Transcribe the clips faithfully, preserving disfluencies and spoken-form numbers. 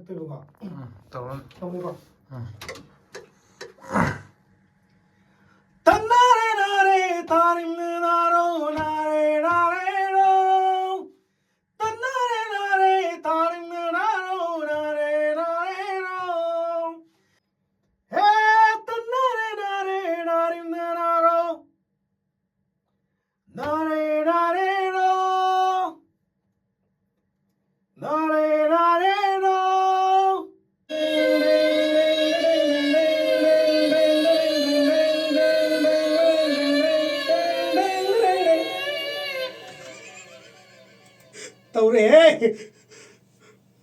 ꯇꯧꯔꯣ꯫ ꯇꯧꯒꯦꯀꯣ꯫ ꯎꯝ꯫ ꯇꯟꯅꯥꯔꯦ ꯅꯥꯔꯦ ꯇꯥꯔꯤꯝꯅ ꯅꯥꯔꯣ ꯅꯥꯔꯦ ꯅꯥꯔꯦ ꯔꯣ꯫ ꯇꯟꯅꯥꯔꯦ ꯅꯥꯔꯦ ꯇꯥꯔꯤꯝꯅ ꯅꯥꯔꯣ ꯅꯥꯔꯦ ꯅꯥꯔꯦ ꯔꯣ꯫ ꯍꯦ ꯇꯟꯅꯥꯔꯦ ꯅꯥꯔꯦ ꯅꯥꯔꯤꯝꯅ ꯅꯥꯔꯣ꯫ ꯅꯥꯔꯦ ꯅꯥꯔꯦ ꯔꯣ꯫ ꯅꯥꯔꯦ ꯅꯥꯔꯦ ꯔꯣ꯫ ꯇꯧꯔꯦꯍꯦ꯫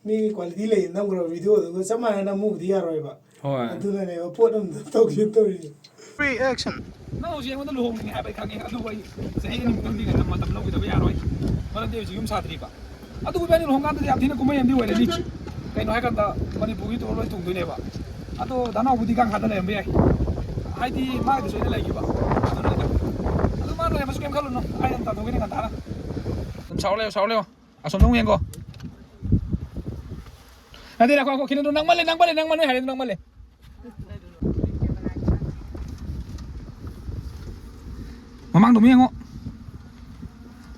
ꯃꯤꯒꯤ quality ꯂꯩ ꯅꯝꯈ꯭ꯔꯕ video ꯗꯨꯒ ꯆꯞ ꯃꯥꯟꯅꯅ ꯅꯝꯃꯨꯕꯗꯤ ꯌꯥꯔꯣꯏꯕ꯫ ꯍꯣꯏ꯫ ꯑꯗꯨꯅꯅꯦꯕ ꯄꯣꯠ ꯑꯃꯗ ꯇꯧꯒꯦ ꯇꯧꯔꯤꯁꯦ꯫ Free action. ꯅꯪ ꯍꯧꯖꯤꯛ ꯑꯩꯉꯣꯟꯗ ꯂꯨꯍꯣꯡꯅꯤꯡꯉꯦ ꯍꯥꯏꯕ ꯑꯩ ꯈꯪꯉꯦ, ꯑꯗꯨꯕꯨ ꯑꯩ ꯆꯍꯤ ꯑꯅꯤꯃꯨꯛꯇꯪꯗꯤ ꯉꯟꯅ ꯃꯇꯝ ꯂꯧꯈꯤꯗꯕ ꯌꯥꯔꯣꯏ, ꯃꯔꯝꯗꯤ ꯍꯧꯖꯤꯛ ꯌꯨꯝ ꯁꯥꯗ꯭ꯔꯤꯕ꯫ ꯑꯗꯨꯕꯨ ꯏꯕꯥꯅꯤ ꯂꯨꯍꯣꯡꯀꯥꯟꯗꯗꯤ ꯌꯥꯝ ꯊꯤꯅ ꯀꯨꯝꯍꯩ ꯑꯃꯗꯤ ꯑꯣꯏꯔꯅꯤ꯫ ꯀꯩꯅꯣ ꯍꯥꯏꯀꯥꯟꯗ ꯃꯅꯤꯄꯨꯔꯒꯤ tour ꯂꯣꯏ ꯊꯨꯡꯗꯣꯏꯅꯦꯕ꯫ ꯑꯗꯣ ꯗꯥ ꯅꯥꯎꯕꯗꯤ ꯀꯥꯡꯈꯥꯗ ꯂꯩꯔꯝꯕ ꯌꯥꯏ, ꯍꯥꯏꯗꯤ ꯃꯥꯒꯤꯁꯨ ꯑꯩꯅ ꯂꯩꯈꯤꯕ꯫ ꯑꯗꯨꯅ ꯑꯗꯨ ꯃꯥ ꯂꯩꯔꯝꯃꯁꯨ ꯀꯩꯝ ꯈꯜꯂꯨꯅꯨ, ꯑꯩ ꯑꯗꯨꯝ ꯇꯥꯟꯊꯣꯛꯀꯅꯤ ꯉꯟꯇꯥꯅ꯫ ꯑꯗꯨꯝ ꯁꯥꯎ ꯂꯩꯌꯣ, ꯁꯥꯎ ꯂꯩꯌꯣ꯫ ꯑꯁꯣꯝꯗ ꯑꯃꯨꯛ ꯌꯦꯡꯀꯣ꯫ ꯅꯠꯇꯦ, ꯅꯈꯣ, ꯅꯈꯣ, ꯈꯤꯇꯪꯗꯣ ꯅꯪꯃꯜꯂꯦ, ꯅꯪꯃꯜꯂꯦ, ꯅꯪꯃꯜꯂꯦ ꯍꯥꯏꯔꯦ, ꯅꯪꯃꯜꯂꯦ꯫ ꯃꯃꯥꯡꯗꯣ ꯑꯃꯨꯛ ꯌꯦꯡꯉꯣ꯫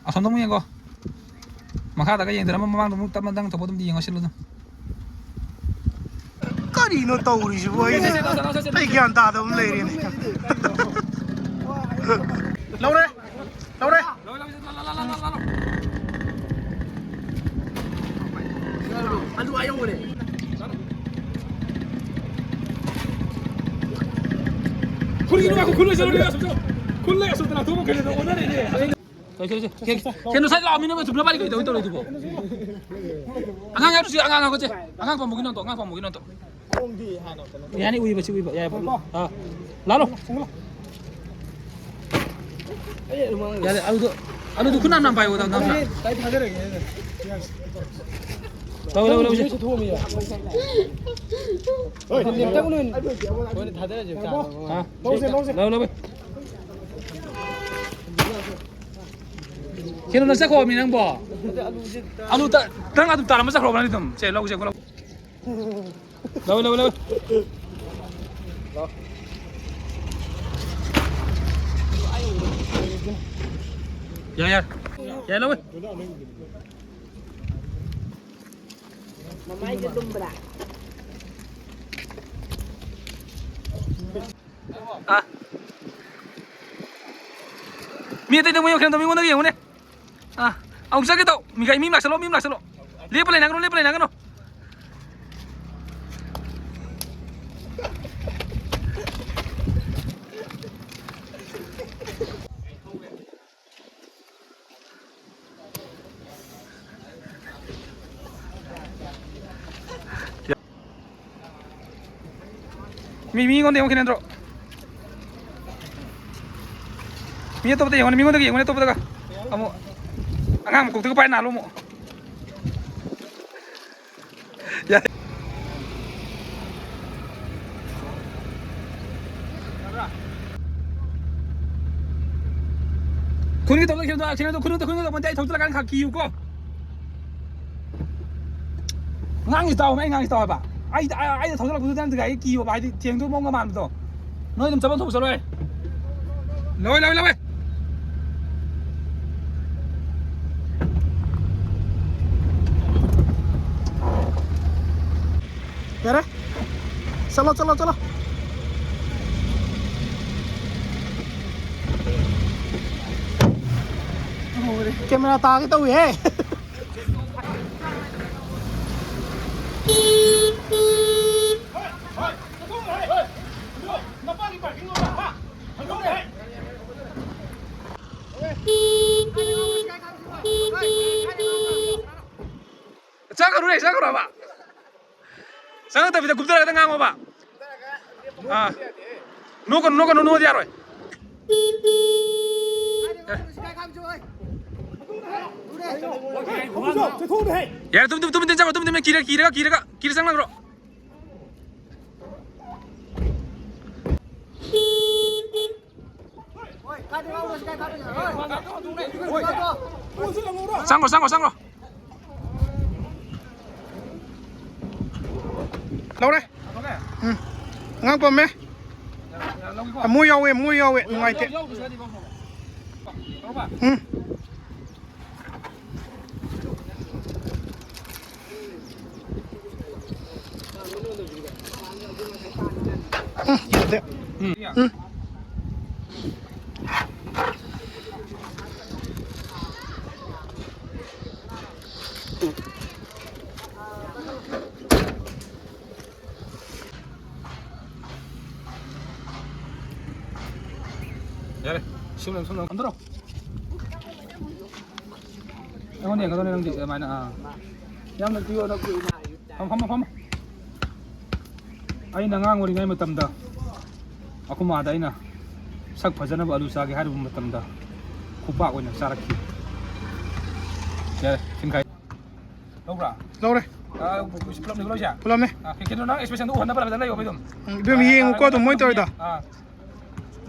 ꯑꯁꯣꯝꯗ ꯑꯃꯨꯛ ꯌꯦꯡꯉꯣ꯫ ꯃꯈꯥꯗꯒ ꯌꯦꯡꯗꯔ ꯑꯃ ꯃꯃꯥꯡꯗ ꯑꯃꯨꯛ ꯇꯞꯅ ꯅꯪ ꯊꯣꯛꯄ ꯑꯗꯨꯝ ꯌꯦꯡꯉꯣ, ꯁꯤꯜꯂꯨ ꯑꯗꯨꯝ꯫ ꯀꯔꯤꯅꯣ ꯇꯧꯔꯤꯁꯤꯕꯨ? ꯑꯩ, ꯑꯩ ꯒ꯭ꯌꯥꯟ ꯇꯥꯗꯕ ꯑꯃ ꯂꯩꯔꯦꯅꯦ꯫ ꯂꯧꯔꯦ꯫ ꯂꯧꯔꯦ꯫ ꯑꯗꯨ ꯑꯥ ꯌꯧꯈ꯭ꯔꯦ꯫ ꯈꯨꯜꯒꯤꯅꯣ ꯉꯥꯏꯈꯣ, ꯈꯨꯜ ꯂꯩ, ꯆꯠꯂꯣ, ꯈꯨꯜ ꯂꯩ, ꯑꯁꯣꯝꯗ ꯅꯥꯊꯣꯛꯑꯒ ꯀꯩꯅꯣ ꯑꯣꯟꯅꯔꯦꯅꯦ꯫ ꯀꯩ, ꯀꯩ, ꯀꯩ, ꯀꯩꯅꯣ ꯁꯥꯏ ꯂꯥꯛꯑꯣ, ꯃꯤ ꯅꯣꯏ ꯃꯆꯨꯝꯅ ꯄꯥꯜꯂꯤ ꯀꯩ ꯇꯧꯔꯤ ꯇꯧꯔꯤꯗꯨꯕꯣ? ꯑꯉꯥꯡ ꯌꯥꯎꯔꯨꯁꯤ, ꯑꯉꯥꯡ ꯉꯥꯏꯈꯣꯁꯦ꯫ ꯑꯉꯥꯡ ꯄꯥꯝꯕꯒꯤꯅꯣ ꯑꯝꯇ, ꯑꯉꯥꯡ ꯄꯥꯝꯕꯒꯤꯅꯣ ꯑꯝꯇ꯫ ꯌꯥꯅꯤ, ꯎꯏꯕꯁꯤ ꯎꯏꯕ ꯌꯥꯏ꯫ ꯑꯥ, ꯂꯥꯛꯂꯣ꯫ ꯌꯥꯔꯦ, ꯑꯂꯨꯗꯣ, ꯑꯂꯨꯗꯣ ꯈꯨꯠ ꯅꯥꯟꯅ ꯄꯥꯏꯌꯣ, ꯅꯪ, ꯅꯪ꯫ ꯂꯧ, ꯂꯧ, ꯂꯧ, ꯁꯦ꯫ ꯍꯣꯏ, ꯊꯥꯗꯔꯁꯦ꯫ ꯑꯥ꯫ ꯂꯧꯁꯦ, ꯂꯧꯁꯦ꯫ ꯂꯧ, ꯂꯧ꯫ ꯀꯩꯅꯣ, ꯅꯪ ꯆꯠꯈ꯭ꯔꯣ, ꯃꯤ ꯅꯪꯕꯣ? ꯑꯂꯨ ꯇ-, ꯅꯪ ꯑꯗꯨꯝ ꯇꯥꯔꯝꯕ ꯆꯠꯈ꯭ꯔꯣꯕ, ꯅꯪꯗꯤ ꯑꯗꯨꯝ꯫ ꯁꯦ, ꯂꯧꯁꯦ, ꯂꯧ꯫ ꯂꯧ, ꯂꯧ, ꯂꯧ꯫ ꯌꯥ, ꯌꯥ꯫ ꯌꯥ, ꯂꯧ꯫ ꯃꯃꯥꯏꯁꯦ ꯂꯨꯝꯕ꯭ꯔꯥ? ꯑꯥ꯫ ꯃꯤ ꯑꯇꯩꯗ ꯃꯣꯏ ꯌꯦꯡꯉꯨꯅꯦ, ꯃꯤꯉꯣꯟꯗꯒ ꯌꯦꯡꯉꯨꯅꯦ꯫ ꯑꯥ, ꯑꯃꯨꯛ ꯆꯠꯀꯦ ꯇꯧ꯫ ꯃꯤ ꯒꯥꯔꯤ, ꯃꯤ ꯑꯃ ꯂꯥꯛꯁꯜꯂꯣ, ꯃꯤ ꯑꯃ ꯂꯥꯛꯁꯜꯂꯣ꯫ ꯂꯦꯞꯄ ꯂꯩꯅꯒꯅꯨ, ꯂꯦꯞꯄ ꯂꯩꯅꯒꯅꯨ꯫ ꯃꯤ, ꯃꯤꯉꯣꯟꯗ ꯌꯦꯡꯉꯨ ꯈꯤꯇꯪ ꯅꯠꯇ꯭ꯔꯣ? ꯃꯤ ꯑꯇꯣꯞꯄꯗ ꯌꯦꯡꯉꯨꯅꯦ, ꯃꯤꯉꯣꯟꯗꯒ ꯌꯦꯡꯉꯨꯅꯦ, ꯑꯇꯣꯞꯄꯗꯒ꯫ ꯑꯃꯨꯛ ꯑꯉꯥꯡ ꯃꯀꯣꯛꯇꯒ ꯄꯥꯏ ꯅꯥꯜꯂꯨ ꯑꯃꯨꯛ꯫ ꯌꯥꯔꯦ꯫ ꯈꯨꯟꯒꯤ ꯇꯧꯗ ꯈꯤꯇꯪ, ꯈꯤꯇꯪ, ꯈꯨꯟꯒꯤ ꯇꯧ, ꯈꯨꯟꯒꯤ ꯇꯧ, ꯑꯩ ꯊꯧꯖꯤꯜꯂꯀꯥꯟꯗ ꯈꯛ ꯀꯤꯌꯨꯀꯣ꯫ ꯉꯥꯡꯉꯤ ꯇꯥꯎ, ꯑꯩ ꯉꯥꯡꯉꯤ ꯇꯥꯎ ꯍꯥꯏꯕ꯫ ꯑꯩ, ꯑꯩ, ꯑꯩꯅ ꯊꯧꯖꯤꯜꯂꯛꯄꯗꯨꯗ ꯅꯪ ꯒꯥꯔꯤ ꯀꯤꯌꯣꯕ, ꯍꯥꯏꯗꯤ ꯊꯦꯡꯗꯣꯛꯄ ꯃꯑꯣꯡꯒ ꯃꯥꯟꯕꯗꯣ꯫ ꯅꯣꯏ ꯑꯗꯨꯝ ꯆꯠꯐꯝ ꯊꯣꯛꯄ ꯆꯠꯂꯣꯍꯦ꯫ ꯂꯧꯋꯦ, ꯂꯧꯋꯦ, ꯂꯧꯋꯦ꯫ ꯌꯥꯔꯦ꯫ ꯆꯠꯂꯣ, ꯆꯠꯂꯣ, ꯆꯠꯂꯣ꯫ ꯀꯦꯃꯦꯔꯥ ꯇꯥꯒꯦ ꯇꯧꯏꯍꯦ꯫ ꯆꯪꯒꯅꯨꯅꯦ, ꯆꯪꯒꯅꯨ ꯍꯥꯏꯕ꯫ ꯆꯪꯉꯛꯇꯕꯤꯗ ꯀꯨꯝꯊꯔꯒ ꯉꯥꯡꯉꯣꯕ꯫ ꯑꯥ꯫ ꯅꯣꯛꯀꯅꯨ, ꯅꯣꯛꯀꯅꯨ, ꯅꯣꯛꯑꯗꯤ ꯌꯥꯔꯣꯏ꯫ ꯌꯥꯔꯦ, ꯇꯨꯝ, ꯇꯨꯝ, ꯇꯨꯝ, ꯇꯨꯝ, ꯆꯪꯉꯣ, ꯇꯨꯝ, ꯇꯨꯝ, ꯀꯤꯔ, ꯀꯤꯔꯒ, ꯀꯤꯔꯒ, ꯀꯤꯔ ꯆꯪꯂꯛꯈ꯭ꯔꯣ꯫ ꯆꯪꯈ꯭ꯔꯣ, ꯆꯪꯈ꯭ꯔꯣ, ꯆꯪꯈ꯭ꯔꯣ꯫ ꯂꯧꯔꯦ꯫ ꯎꯝ꯫ ꯑꯉꯥꯡ ꯄꯝꯃꯦ꯫ ꯌꯥ-, ꯌꯥ-, ꯂꯧꯒꯦꯀꯣ? ꯃꯣꯏ ꯌꯥꯎꯋꯦ, ꯃꯣꯏ ꯌꯥꯎꯋꯦ꯫ ꯌꯥꯎ-, ꯅꯨꯡꯉꯥꯏꯇꯦ꯫ ꯌꯥꯎ-, ꯌꯥꯎꯗ꯭ꯔꯒꯗꯤ ꯄꯝꯃꯣ꯫ ꯇꯧꯔꯕ? ꯎꯝ꯫ ꯎꯝ, ꯌꯥꯗꯦ꯫ ꯎꯝ꯫ ꯎꯝ꯫ ꯌꯥꯔꯦ꯫ ꯁꯨꯝ ꯂꯪ, ꯁꯨꯝ ꯂꯪ꯫ ꯍꯟꯗꯔꯣ꯫ ꯑꯩꯉꯣꯟꯗ ꯌꯦꯡꯒꯗꯧꯅꯦ ꯅꯪꯗꯤ ꯑꯗꯨꯃꯥꯏꯅ, ꯑꯥ꯫ ꯌꯥꯝꯅ ꯄꯤꯌꯣ, ꯅꯪ ꯀꯨꯏꯅ ꯍꯥꯏꯌꯨ꯫ ꯐꯝꯃꯣ, ꯐꯝꯃꯣ, ꯐꯝꯃꯣ꯫ ꯑꯩꯅ ꯑꯉꯥꯡ ꯑꯣꯏꯔꯤꯉꯩ ꯃꯇꯝꯗ ꯑꯩꯈꯣꯏ ꯃꯥꯗ ꯑꯩꯅ ꯁꯛ ꯐꯖꯅꯕ ꯑꯂꯨ ꯆꯥꯒꯦ ꯍꯥꯏꯔꯨꯕ ꯃꯇꯝꯗ ꯈꯨꯄꯥꯛ ꯑꯣꯏꯅ ꯆꯥꯔꯛꯈꯤ꯫ ꯌꯥꯔꯦ, ꯁꯤꯡꯈꯥꯏ꯫ ꯂꯧꯕ꯭ꯔꯥ? ꯂꯧꯔꯦ꯫ ꯑꯥ, ꯄꯨꯂꯞꯅꯤ ꯂꯧꯔꯤꯁꯦ? ꯄꯨꯂꯞꯅꯦ꯫ ꯑꯥ, ꯀꯩ-, ꯀꯩꯅꯣ ꯅꯪ expressionꯗꯣ ꯎꯍꯟꯅꯕ ꯐꯖꯅ ꯂꯩꯌꯣ, ꯑꯗꯨꯝ꯫ ꯎꯝ, ꯏꯕꯦꯝ, ꯑꯥ, ꯌꯦꯡꯉꯨꯀꯣ ꯑꯗꯨꯝ ꯃꯣꯏ ꯇꯧꯔꯤꯗꯣ꯫ ꯑꯥ꯫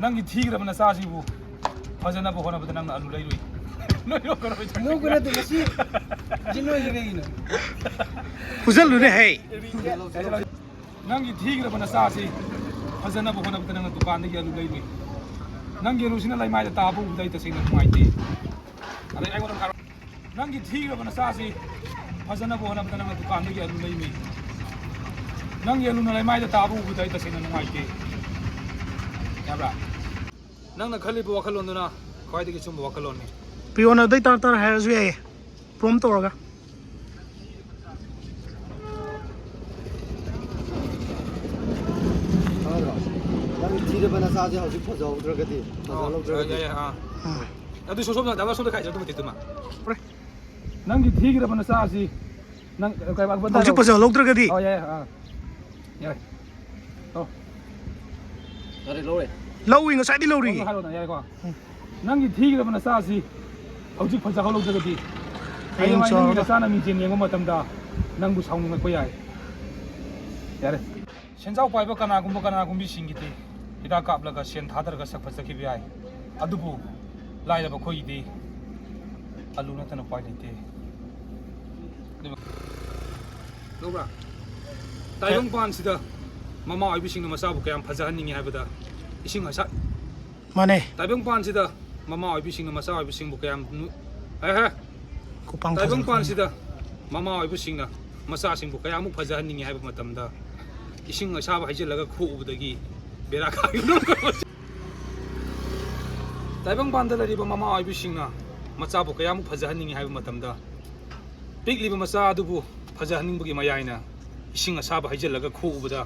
ꯅꯪꯒꯤ ꯊꯤꯈ꯭ꯔꯕ ꯅꯆꯥꯁꯤꯕꯨ ꯐꯖꯅꯕ ꯍꯣꯠꯅꯕꯗ ꯅꯪꯅ ꯑꯂꯨ ꯂꯩꯔꯨꯏ꯫ ꯅꯣꯏ ꯅꯣꯛꯀꯅꯣ, ꯅꯣꯛꯀꯅꯣ꯫ ꯅꯣꯛꯄ ꯅꯠꯇꯦ, ꯉꯁꯤ, ꯉꯁꯤ ꯅꯣꯏꯁꯦ ꯀꯩꯒꯤꯅꯣ? ꯐꯨꯖꯜꯂꯨꯅꯦ, ꯍꯦ꯫ ꯅꯪꯒꯤ ꯊꯤꯈ꯭ꯔꯕ ꯅꯆꯥꯁꯤ ꯐꯖꯅꯕ ꯍꯣꯠꯅꯕꯗ ꯅꯪꯅ ꯗꯨꯀꯥꯟꯗꯒꯤ ꯑꯂꯨ ꯂꯩꯔꯨꯏ꯫ ꯅꯪꯒꯤ ꯑꯂꯨꯁꯤꯅ ꯂꯩꯃꯥꯏꯗ ꯇꯥꯕ ꯎꯕꯗ ꯑꯩ ꯇꯁꯦꯡꯅ ꯅꯨꯡꯉꯥꯏꯇꯦ꯫ ꯑꯗꯩ ꯑꯩꯉꯣꯟꯗ ꯍꯥꯏꯔꯣ꯫ ꯅꯪꯒꯤ ꯊꯤꯈ꯭ꯔꯕ ꯅꯆꯥꯁꯤ ꯐꯖꯅꯕ ꯍꯣꯠꯅꯕꯗ ꯅꯪꯅ ꯗꯨꯀꯥꯟꯗꯒꯤ ꯑꯂꯨ ꯂꯩꯔꯨꯏ꯫ ꯅꯪꯒꯤ ꯑꯂꯨꯅ ꯂꯩꯃꯥꯏꯗ ꯇꯥꯕ ꯎꯕꯗ ꯑꯩ ꯇꯁꯦꯡꯅ ꯅꯨꯡꯉꯥꯏꯇꯦ꯫ ꯌꯥꯕ꯭ꯔꯥ? ꯅꯪꯅ ꯈꯜꯂꯤꯕ ꯋꯥꯈꯜꯂꯣꯟꯗꯨꯅ ꯈ꯭ꯋꯥꯏꯗꯒꯤ ꯑꯆꯨꯝꯕ ꯋꯥꯈꯜꯂꯣꯟꯅꯤ꯫ ꯄꯤꯌꯣꯟ ꯑꯗꯩ ꯇꯥꯔ ꯇꯥꯔ ꯍꯥꯏꯔꯁꯨ ꯌꯥꯏꯌꯦ꯫ Prompt ꯇꯧꯔꯒ꯫ ꯇꯥꯗ꯭ꯔꯣ? ꯅꯪ ꯊꯤꯔꯕ ꯅꯆꯥꯁꯦ ꯍꯧꯖꯤꯛ ꯐꯖꯍꯧꯗ꯭ꯔꯒꯗꯤ, ꯑꯣ, ꯐꯖꯍꯧꯗ꯭ꯔꯒꯗꯤ? ꯌꯥꯏ, ꯌꯥꯏ, ꯑꯥ꯫ ꯎꯝ꯫ ꯑꯗꯨ ꯁꯣꯝ, ꯁꯣꯝꯗ, ꯗꯥ ꯁꯣꯝꯗ ꯈꯥꯏꯁꯦ, ꯑꯗꯨ ꯃꯇꯤꯛꯇꯨꯃ꯫ ꯍꯣꯔꯦ꯫ ꯅꯪꯒꯤ ꯊꯤꯈ꯭ꯔꯕ ꯅꯆꯥ ꯑꯁꯤ ꯅꯪ, ꯀꯩ ꯍꯥꯏꯕ? ꯍꯧꯖꯤꯛ ꯐꯖꯍꯧꯗ꯭ꯔꯒꯗꯤ? ꯑꯣ, ꯌꯥꯏ, ꯌꯥꯏ, ꯑꯥ꯫ ꯌꯥꯏ꯫ ꯑꯣ꯫ ꯌꯥꯔꯦ, ꯂꯧꯔꯦ꯫ ꯂꯧꯏ, ꯉꯁꯥꯏꯗꯤ ꯂꯧꯔꯤ꯫ ꯍꯥꯏꯔꯣꯅ, ꯌꯥꯔꯦꯀꯣ? ꯎꯝ꯫ ꯅꯪꯒꯤ ꯊꯤꯈ꯭ꯔꯕ ꯅꯆꯥ ꯑꯁꯤ ꯍꯧꯖꯤꯛ ꯐꯖꯍꯧꯗ꯭ꯔꯒꯗꯤ ꯍꯌꯦꯡ ꯍꯌꯦꯡꯋꯥꯏ ꯅꯪꯒꯤ ꯆꯥꯎꯔꯒ꯫ ꯅꯆꯥꯅ ꯃꯤꯡꯁꯦꯟ ꯌꯦꯡꯕ ꯃꯇꯝꯗ ꯅꯪꯕꯨ ꯁꯥꯎꯅꯤꯡꯉꯛꯄ ꯌꯥꯏ꯫ ꯌꯥꯔꯦ꯫ ꯁꯦꯟꯖꯥꯎ ꯄꯥꯏꯕ ꯀꯅꯥꯒꯨꯝꯕ ꯀꯅꯥꯒꯨꯝꯕꯤꯁꯤꯡꯒꯤꯗꯤ ꯍꯤꯗꯥꯛ ꯀꯥꯞꯂꯒ ꯁꯦꯟ ꯊꯥꯗꯔꯒ ꯁꯛ ꯐꯖꯈꯤꯕ ꯌꯥꯏ꯫ ꯑꯗꯨꯕꯨ ꯂꯥꯏꯔꯕ ꯑꯩꯈꯣꯏꯒꯤꯗꯤ ꯑꯂꯨ ꯅꯠꯇꯅ ꯎꯄꯥꯏ ꯂꯩꯇꯦ꯫ ꯑꯗꯨꯒ ꯂꯧꯕ꯭ꯔꯥ? ꯇꯥꯏꯕꯪꯄꯥꯟꯁꯤꯗ ꯃꯃꯥ ꯑꯣꯏꯕꯤꯁꯤꯡꯅ ꯃꯆꯥꯕꯨ ꯀꯌꯥꯝ ꯐꯖꯍꯟꯅꯤꯡꯉꯤ ꯍꯥꯏꯕꯗ, ꯏꯁꯤꯡ ꯑꯁꯥ ꯃꯥꯅꯦ꯫ ꯇꯥꯏꯕꯪꯄꯥꯟꯁꯤꯗ ꯃꯃꯥ ꯑꯣꯏꯕꯤꯁꯤꯡꯅ ꯃꯆꯥ ꯑꯣꯏꯕꯤꯁꯤꯡꯕꯨ ꯀꯌꯥꯝ ꯅꯨ-, ꯑꯦꯍꯦ꯫ ꯈꯨꯄꯥꯡ ꯊꯥꯖꯤꯟ ꯇꯥꯏꯕꯪꯄꯥꯟꯁꯤꯗ ꯃꯃꯥ ꯑꯣꯏꯕꯁꯤꯡꯅ ꯃꯆꯥꯁꯤꯡꯕꯨ ꯀꯌꯥꯃꯨꯛ ꯐꯖꯍꯟꯅꯤꯡꯉꯤ ꯍꯥꯏꯕ ꯃꯇꯝꯗ, ꯏꯁꯤꯡ ꯑꯁꯥꯕ ꯍꯩꯖꯤꯜꯂꯒ ꯈꯣꯛꯎꯕꯗꯒꯤ ꯕꯦꯔꯥ ꯀꯥꯈꯤꯕꯅꯣ꯫ ꯇꯥꯏꯕꯪꯄꯥꯟꯗ ꯂꯩꯔꯤꯕ ꯃꯃꯥ ꯑꯣꯏꯕꯤꯁꯤꯡꯅ ꯃꯆꯥꯕꯨ ꯀꯌꯥꯃꯨꯛ ꯐꯖꯍꯟꯅꯤꯡꯉꯤ ꯍꯥꯏꯕ ꯃꯇꯝꯗ, ꯄꯤꯛꯂꯤꯕ ꯃꯆꯥ ꯑꯗꯨꯕꯨ ꯐꯖꯍꯟꯅꯤꯡꯕꯒꯤ ꯃꯌꯥꯏꯅ ꯏꯁꯤꯡ ꯑꯁꯥꯕ ꯍꯩꯖꯤꯜꯂꯒ ꯈꯣꯛꯎꯕꯗ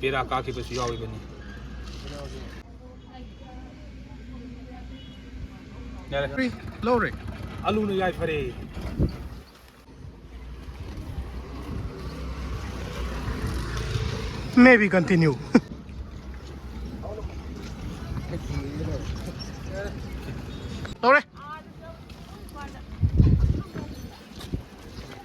ꯕꯦꯔꯥ ꯀꯥꯈꯤꯕꯁꯨ ꯌꯥꯎꯔꯤꯕꯅꯤ꯫ ꯌꯥꯔꯦ꯫ ꯂꯧꯔꯦ꯫ ꯑꯂꯨꯅ ꯌꯥꯏꯐꯔꯦ꯫ Maybe continue. ꯇꯧꯔꯦ꯫